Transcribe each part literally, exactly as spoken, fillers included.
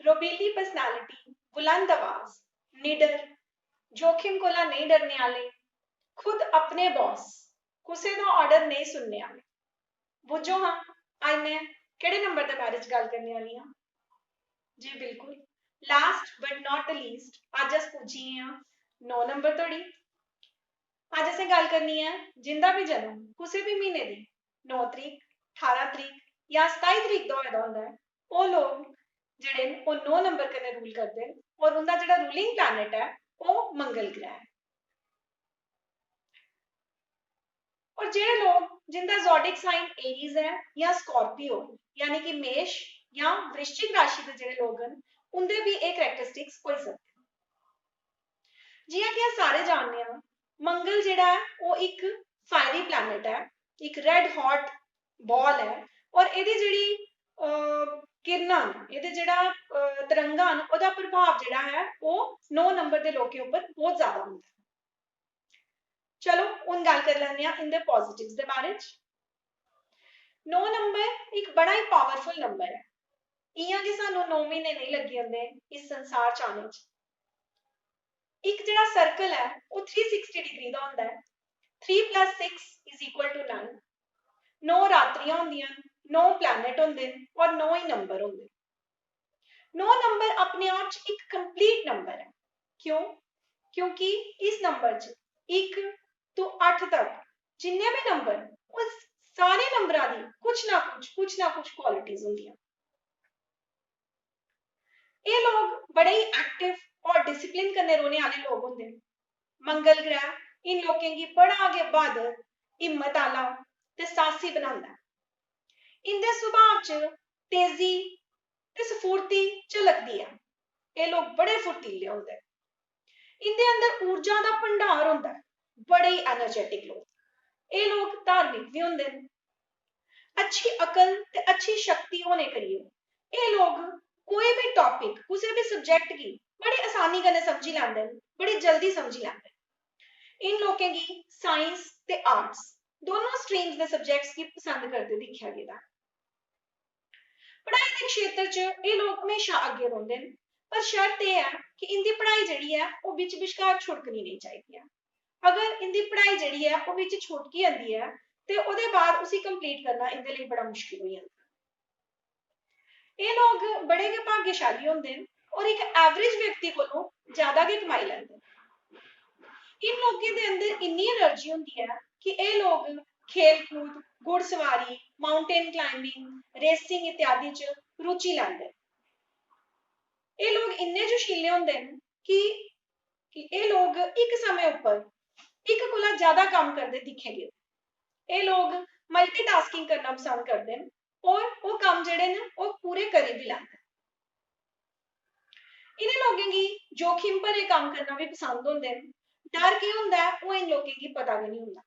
रोबीली personality, बुलंद आवाज, निडर, जोखिम कोला नेईं डरने आह्ले, खुद अपने बॉस, कुसै दा ऑर्डर नेईं सुनने आह्ले। बुज्झो हां, अज्ज में केह्ड़े नंबर दे बारे च गल्ल करने आह्ली आं? जी बिल्कुल, last but not the least, अज्ज अस पुज्जी गे आं नौ नंबर धोड़ी। अज्ज असें गल्ल करनी ऐ जिंदा बी जन्म कुसै बी म्हीने दी नौ तरीक, ठारां तरीक जां सताई तरीक दा होए दा होंदा ऐ, ओह् लोक जेह्ड़े न ओह् नौ नंबर कन्नै रूल करदे न और उंदा जेह्ड़ा रूलिंग प्लैनेट ऐ ओह् मंगल ग्रह ऐ। और जेह्ड़े लोक जिंदा ज़ोडिक साइन एरीज ऐ जां स्कॉर्पियो, यानी कि मेष जां वृश्चिक राशि दे जेह्ड़े लोक न, उंदे बी एह् कैरेक्टरिस्टिक्स होई सकदे न। जि'यां कि अस सारे जानने आं, मंगल जेह्ड़ा ऐ ओह् इक फायरी प्लैनेट ऐ, इक रेड हॉट बॉल ऐ, और एह्दी जेह्ड़ी अ, किरणां न, एह्दे जेह्ड़ा अ, तरंगां न, ओह्दा प्रभाव जेह्ड़ा ऐ ओह् नौ नंबर दे लोकें उप्पर बहुत ज्यादा होंदा ऐ। चलो, हून गल्ल करी लैन्ने आं इंदे पॉजिटिव्स दे बारे च। नौ नंबर इक बड़ा ही पावरफुल नंबर ऐ। इ'यां गै सानू नौ म्हीने नेईं लग्गी जंदे इस संसार च आने च। इक जेह्ड़ा सर्कल ऐ ओह् थ्री सिक्सटी डिग्री दा होंदा ऐ। Three plus six is equal to nine। नौ रात्रियां होंदियां न, नौ प्लैनेट होंदे न और नौ ही नंबर होंदे न। नौ नंबर अपने आप च इक कंप्लीट नंबर ऐ। क्यों? क्योंकि इस नंबर च इक तो अट्ठ तक जिन्ने बी नंबर न, उस सारे नंबरां दी कुछ ना कुछ, कुछ ना कुछ क्वालिटीज होंदियां। एह् लोक बड़े ही एक्टिव और डिसिप्लिन कन्नै रौह्ने आह्ले लोक होंदे न। मंगल ग्रह इन लोकें गी बड़ा गै बहादुर, हिम्मत आह्ला ते साहसी बनांदा ऐ। इंदे सुभाऽ च तेजी ते स्फूर्ति झलकदी ऐ। एह् लोक बड़े फुर्तीले होंदे न। इंदे अंदर ऊर्जा दा भंडार होंदा ऐ, बड़े ही एनर्जेटिक लोक। एह् लोक धार्मिक बी होंदे न। अच्छी अकल ते अच्छी शक्ति होने करियै एह् लोक कोई बी टॉपिक, कुसै बी सब्जैक्ट गी बड़ी आसानी कन्नै समझी लैंदे न, बड़ी जल्दी समझी लैंदे न। इन लोकें गी साइंस ते आर्ट्स दोनों स्ट्रीम्स दे सब्जैक्ट्स गी पसंद करदे दिक्खेआ गेदा ऐ। पढ़ाई दे क्षेत्र च एह् लोक म्हेशा अग्गें रौंह्दे न, पर शर्त एह् ऐ कि इंदी पढ़ाई जेह्ड़ी ऐ ओह् बिच बश्कार छुड़कनी नेईं चाहिदी ऐ। अगर इंदी पढ़ाई जेह्ड़ी ऐ ओह् बिच छुड़की जंदी ऐ ते ओह्दे बाद उसी कंप्लीट करना इंदे लेई बड़ा मुश्किल होई जंदा। एह् लोक बड़े गै भाग्यशाली होंदे न और इक एवरेज व्यक्ति कोलों ज्यादा गै कमाई लैंदे न। इन लोकें दे अंदर इन्नी एनर्जी होंदी ऐ कि एह् लोक खेल कूद, घुड़सवारी, माउंटेन क्लाइंबिंग, रेसिंग इत्यादि च रुचि लैंदे न। एह् लोक इन्ने जोशीले होंदे न कि कि एह् लोक इक समें उप्पर इक कोला ज्यादा कम्म करदे दिक्खे गे। एह् लोक मल्टीटास्किंग करना पसंद करदे न और ओह् कम्म जेह्ड़े न ओह् पूरे करी बी लैंदे न। इ'नें लोकें गी जोखिम भरे कम्म करना बी पसंद होंदे न। डर केह् होंदा ऐ ओह् इन लोकें गी पता गै निं होंदा।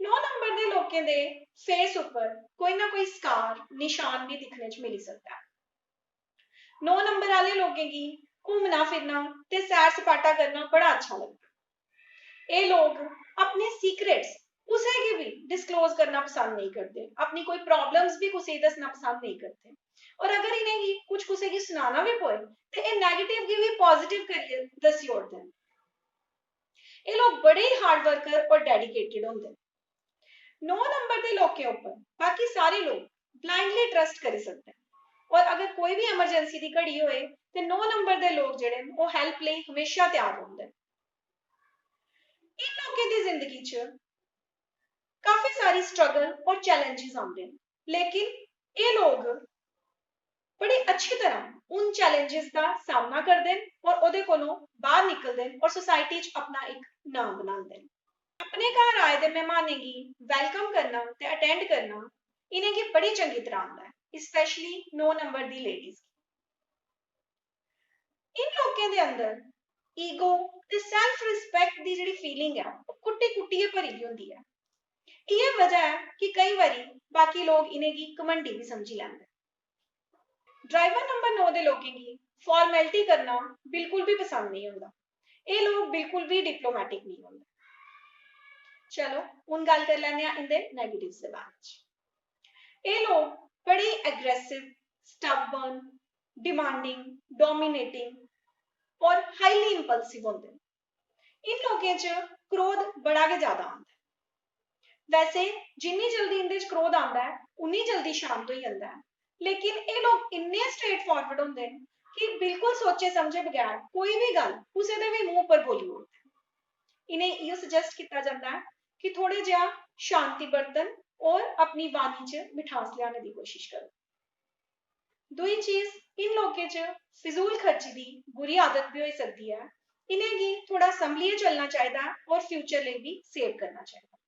नौ नंबर दे लोकें दे फेस उप्पर कोई ना कोई स्कार, निशान बी दिक्खने च मिली सकदा ऐ। नौ नंबर आह्ले लोकें गी घूमना फिरना ते सैर सपाटा करना बड़ा अच्छा लगदा। एह् लोक अपने सीक्रेट्स कुसै गी बी डिस्क्लोज करना पसंद नेईं करदे, अपनी कोई प्रॉब्लम्स बी कुसै गी दस्सना पसंद नेईं करदे। और अगर इ'नेंगी कुछ कुसै गी सनाना बी पवै ते एह् नेगेटिव गी बी पॉजिटिव करियै दस्सी ओड़दे न। एह् लोक बड़े ही हार्ड वर्कर और डेडिकेटेड होंदे न। नौ नंबर दे लोकें उप्पर बाकी सारे लोक ब्लाइंडली ट्रस्ट करी सकदे न और अगर कोई बी इमरजेंसी दी घड़ी होए ते नौ नंबर दे लोक जेह्ड़े न ओह् हेल्प लेई हमेशा त्यार रौंह्दे न। इन लोकें दी जिंदगी च काफी सारी स्ट्रगल और चैलेंजेस आंदे न, लेकिन एह् लोक बड़ी अच्छी तरह उन चैलेंजेस दा सामना करदे न और ओह्दे कोलों बाहर निकलदे न और सोसाइटी च अपना इक नाम बनांदे न। अपने घर आए दे मेहमानें गी वेलकम करना ते अटेंड करना इ'नेंगी बड़ी चंगी तरह आंदा ऐ, स्पेशली नौ नंबर दी लेडीज गी। इन लोकें दे अंदर ईगो ते सेल्फ रिस्पेक्ट दी जेह्ड़ी फीलिंग ऐ ओह् कुट्टी कुट्टियै भरी दी होंदी ऐ। इ'यै वजह ऐ कि केईं बारी बाकी लोक इ'नेंगी घमंडी बी समझी लैंदे। ड्राइवर नंबर नौ दे लोकें गी फार्मेलिटी करना बिल्कुल बी पसंद नेईं होंदा। एह् लोक बिल्कुल बी डिप्लोमैटिक नेईं होंदे। चलो, हून गल्ल करी लैन्ने आं इं'दे नेगेटिव्स दे बारे च। एह् लोक बड़े एग्रेसिव, स्टबर्न, डिमांडिंग, डोमिनेटिंग और हाईली इंपल्सिव होंदे न। इन लोकें च क्रोध बड़ा गै ज्यादा आंदा ऐ। वैसे जिन्नी जल्दी इंदे च क्रोध आंदा ऐ, उन्नी जल्दी शांत होई जंदा ऐ। लेकिन एह् लोक इन्ने स्ट्रेट फॉरवर्ड होंदे न कि बिल्कुल सोचे समझे बगैर कोई बी गल्ल कुसै दे बी मूंह पर बोली ओड़दे न। इ'नें इ'यो सजेस्ट कीता जंदा ऐ कि थोड़े जेहा शांति बरतन और अपनी वाणी च मिठास लेआने दी कोशिश करो। दूई चीज, इन लोकें च फिजूल खर्ची दी बुरी आदत भी होई सकदी ऐ। इ'नेंगी थोड़ा संभलियै चलना चाहिदा ऐ और फ्यूचर लेई भी सेव करना चाहिदा।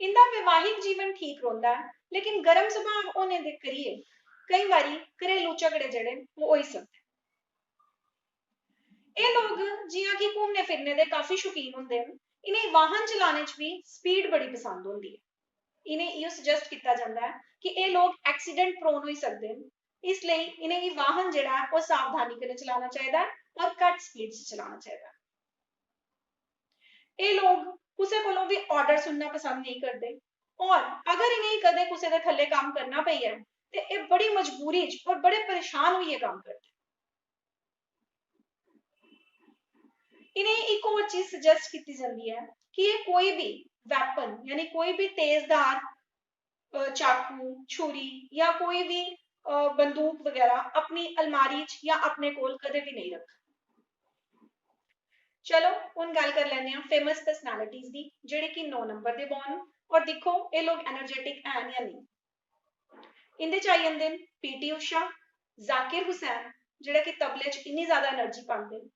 इंदा वैवाहिक जीवन ठीक रौंह्दा ऐ, लेकिन गर्म सुभाव होने दे करियै केईं बारी घरेलू झगड़े जेह्ड़े न, ओह् होई सकदे न। एह् लोक जि'यां कि घूमने फिरने दे काफी शौकीन होंदे न, इ'नें वाहन चलाने च बी स्पीड बड़ी पसंद होंदी ऐ। इ'नें इ'यो सजेस्ट कीता जंदा ऐ कि एह् लोक एक्सीडेंट प्रोन होई सकदे न, इसलेई इ'नेंगी वाहन जेह्ड़ा ऐ, ओह् सावधानी कन्नै चलाना चाहिदा ऐ और घट्ट स्पीड च चलाना चाहिदा ऐ। एह् लोक कुसै कोलों बी आर्डर सुनना पसंद नेईं करदे और अगर इ'नेंगी कदें कुसै दे थल्ले कम्म करना पेई जाए, ते एह् बड़ी मजबूरी च और बड़े परेशान होइयै कम्म करदे। इ'नेंगी इक होर चीज सजेस्ट कीती जंदी ऐ कि एह् कोई बी वैपन, यानी कोई बी तेजधार, अ, चाकू, छुरी या कोई बी, अ, बंदूक बगैरा अपनी अलमारी च या अपने कोल कदें बी नेईं रक्खन। चलो, हुन गल्ल करी लैन्ने आं फेमस पर्सनैलिटीज दी, जेह्ड़े कि नौ नंबर दे बॉर्न न। और दिक्खो, एह् लोक एनर्जेटिक हैन या नेईं। इंदे च आई जंदे न पीटी उषा, जाकिर हुसैन, जेह्ड़ा कि तबले च इन्नी ज्यादा एनर्जी पांदे न,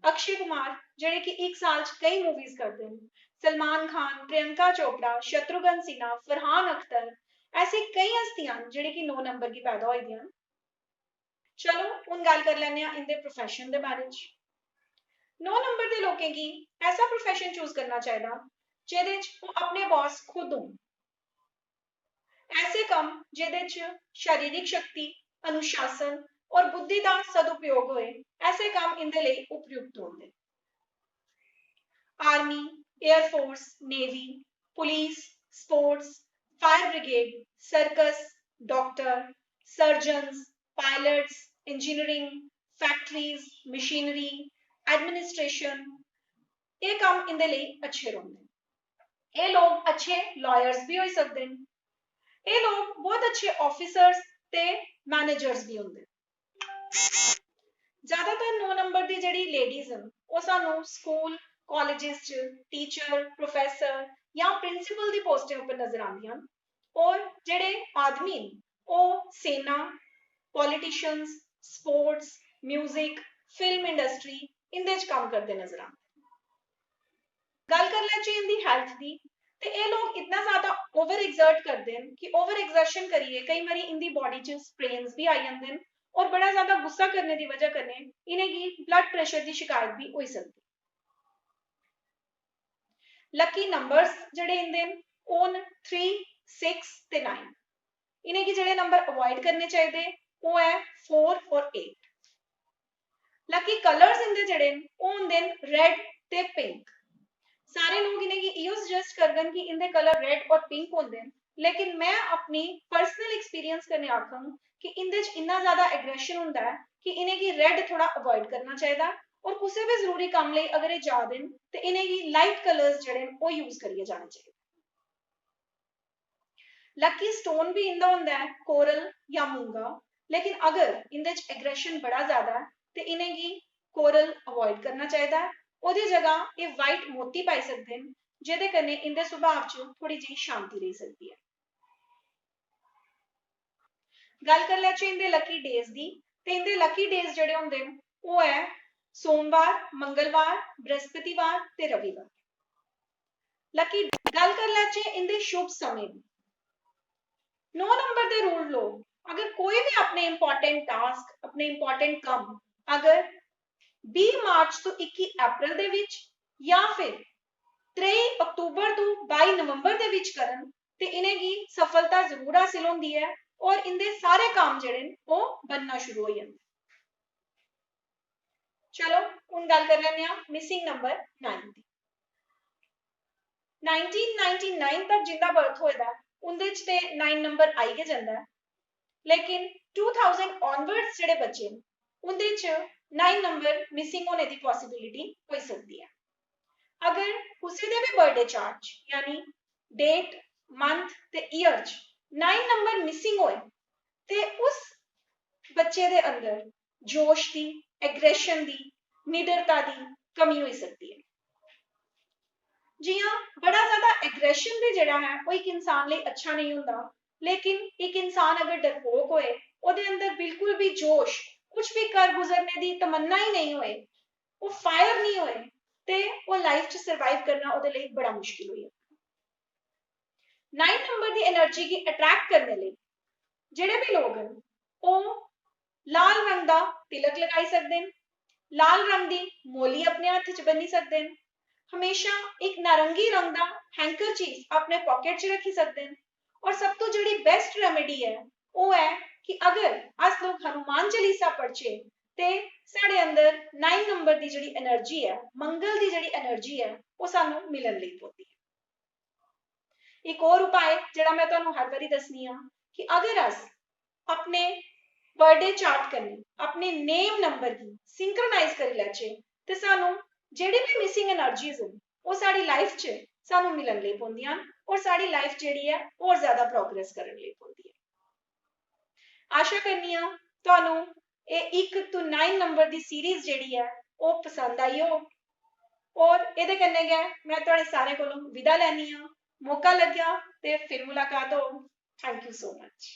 अक्षय कुमार, जेह्ड़े कि इक साल च केईं मूवीज करदे न, सलमान खान, प्रियंका चोपड़ा, शत्रुघ्न सिन्हा, फरहान अख्तर, ऐसी केईं हस्तियां न जेह्ड़े कि नौ नंबर गी पैदा होई दियां न। चलो, हुन गल्ल करी लैन्ने आं इंदे प्रोफेशन दे बारे च। नौ नंबर दे लोकें गी ऐसा प्रोफेशन चूज करना चाहिदा जेह्दे च ओह् अपने बॉस खुद होन। ऐसे कम्म जेह्दे च शारीरिक शक्ति, अनुशासन और बुद्धि दा सदुपयोग होए, ऐसे कम्म इंदे लेई उपयुक्त होंदे। Army, air force, navy, police, sports, fire brigade, circus, doctor, surgeons, pilots, engineering, factories, machinery, administration, एह् कम्म इंदे लेई अच्छे रौंह्दे न। एह् लोक अच्छे लॉयर्स बी होई सकदे न। एह् लोक बहुत अच्छे ऑफिसर्स ते मैनेजर्स बी होंदे न। ज्यादातर नौ नंबर दी जेह्ड़ी लेडीज न, ओह् सानू स्कूल, कॉलेजेस च टीचर, प्रोफेसर या प्रिंसिपल दी पोस्टें उप्पर नजर आंदियां न। और जेह्ड़े आदमी न, ओह् सेना, politicians, sports, music, film industry, इंदे च कम्म करदे नजर आंदे। गल्ल करी लैचे इंदी हेल्थ दी, ते एह् लोक इतना ज्यादा ओवर एग्जर्ट करदे न कि ओवर एग्जर्शन करियै केईं बारी इंदी बॉडी च स्ट्रेन्स बी आई जंदे न और बड़ा ज्यादा गुस्सा करने दी वजह कन्नै इ'नेंगी ब्लड प्रेशर दी शिकायत बी होई सकदी। लकी नंबर्स जेह्ड़े इंदे न, ओह् न थ्री, सिक्स ते नाइन। इ'नेंगी जेह्ड़े नंबर अवॉइड करने चाहिदे, ओह् ऐ फोर और एट। लकी कलर्स इंदे जेह्ड़े न, ओह् होंदे न रेड ते पिंक। सारे लोक इ'नेंगी इ'यो सजेस्ट करङन कि इंदे कलर रेड और पिंक होंदे न, लेकिन में अपनी पर्सनल एक्सपीरियंस कन्नै आखङ कि इंदे च इन्ना ज्यादा एग्रेशन होंदा ऐ कि इ'नेंगी रेड थोड़ा अवॉइड करना चाहिदा और कुसै बी जरूरी कम्म लेई अगर एह् जा दे न, ते इ'नेंगी लाइट कलर्स जेह्ड़े न, ओह् यूज करियै जाना चाहिदा। लकी स्टोन बी इंदा होंदा ऐ कोरल या मूंगा, लेकिन अगर इंदे च एग्रेशन बड़ा ज्यादा ऐ, ते इ'नेंगी कोरल अवॉइड करना चाहिदा ऐ। ओह्दी जगह एह् वाइट मोती पाई सकदे न, जेह्दे कन्नै इंदे सुभाव च थोड़ी जेही शांति रेही सकदी ऐ। गल्ल करी लैचे इंदे लकी डेज दी, ते इंदे लकी डेज जेह्ड़े होंदे न, ओह् ऐ सोमवार, मंगलवार, बृहस्पतिवार ते रविवार। लकी, गल्ल करी लैचे इंदे शुभ समें दी। नौ नंबर दे रूल लोक अगर कोई भी अपने इंपॉर्टेंट टास्क, अपने इंपॉर्टेंट कम्म अगर बीह् मार्च तो इक्की अप्रैल दे विच या फिर त्रेई अक्टूबर तो बाई नवंबर दे विच करन, ते इ'नेंगी सफलता जरूर हासिल होंदी ऐ और इंदे सारे कम्म जेह्ड़े न, ओह् बनना शुरू होई जंदे। चलो, हुन गल्ल करी लैन्ने आं मिसिंग नंबर नाइन दी। नाइनटीन नाइनटी नाइन तक जिंदा बर्थ होए दा ऐ, उंदे च ते नाइन नंबर आई गै जंदा ऐ, लेकिन टू थाउजेंड ऑनवर्ड्स जेह्ड़े बच्चे न, उं'दे च नाइन नंबर मिसिंग होने दी पॉसिबिलिटी होई सकदी ऐ। अगर कुसै दे बी बर्थडे चार्ट च, यानी डेट, मंथ ते ईयर च नाइन नंबर मिसिंग होए, ते उस बच्चे दे अंदर जोश दी, एग्रेशन दी, निडरता दी कमी होई सकदी ऐ। जि'यां बड़ा ज्यादा एग्रेशन भी जेह्ड़ा ऐ, ओह् इक इंसान लेई अच्छा नेईं होंदा, लेकिन इक इंसान अगर डरपोक होए, ओह्दे अंदर बिल्कुल भी जोश, कुछ भी कर गुजरने दी तमन्ना ही नेईं होए, ओह् फायर नेईं होए, ते ओह् लाइफ च सर्वाइव करना ओह्दे लेई बड़ा मुश्किल होई जंदा। नाइन नंबर दी एनर्जी गी अट्रैक्ट करने लेई जेह्ड़े भी लोग न, ओह् लाल रंग दा तिलक लगाई सकदे न, लाल रंग दी मोली अपने हत्थ च बन्नी सकदे न, हमेशा इक नारंगी रंग दा हैंकरचीफ अपने पॉकेट च रखी सकदे न। और सब तो जेह्ड़ी बेस्ट रेमेडी ऐ, ओह् ऐ कि अगर अस लोग हनुमान चालीसा पढ़चै, ते साढ़े अंदर नाइन नंबर दी जेह्ड़ी एनर्जी ऐ, मंगल दी जेह्ड़ी एनर्जी ऐ, ओह् सानू मिलन लेई पौंदी ऐ। इक होर उपाय जेह्ड़ा में तुहानू हर बारी दस्सनी आं कि अगर अस अपने बर्थडे चार्ट कन्नै अपने नेम नंबर गी सिंक्रोनाइज करी लैचे, ते सानू जेह्ड़ी भी मिसिंग एनर्जीज न, ओह् साढ़ी लाइफ च सानू मिलन लेई पौंदियां न, और साढ़ी लाइफ जेह्ड़ी ऐ, होर ज्यादा प्रोग्रेस करन लेई पौंदी ऐ। आशा करनी आं तुहानू एह् इक to nine number the series जेह्ड़ी ऐ, ओह् पसंद आई होग। और एह्दे कन्नै गै में तुहाड़े सारें कोलों विदा लैनी आं। मौका लग्गेआ ते फिर मुलाकात होग। Thank you so much.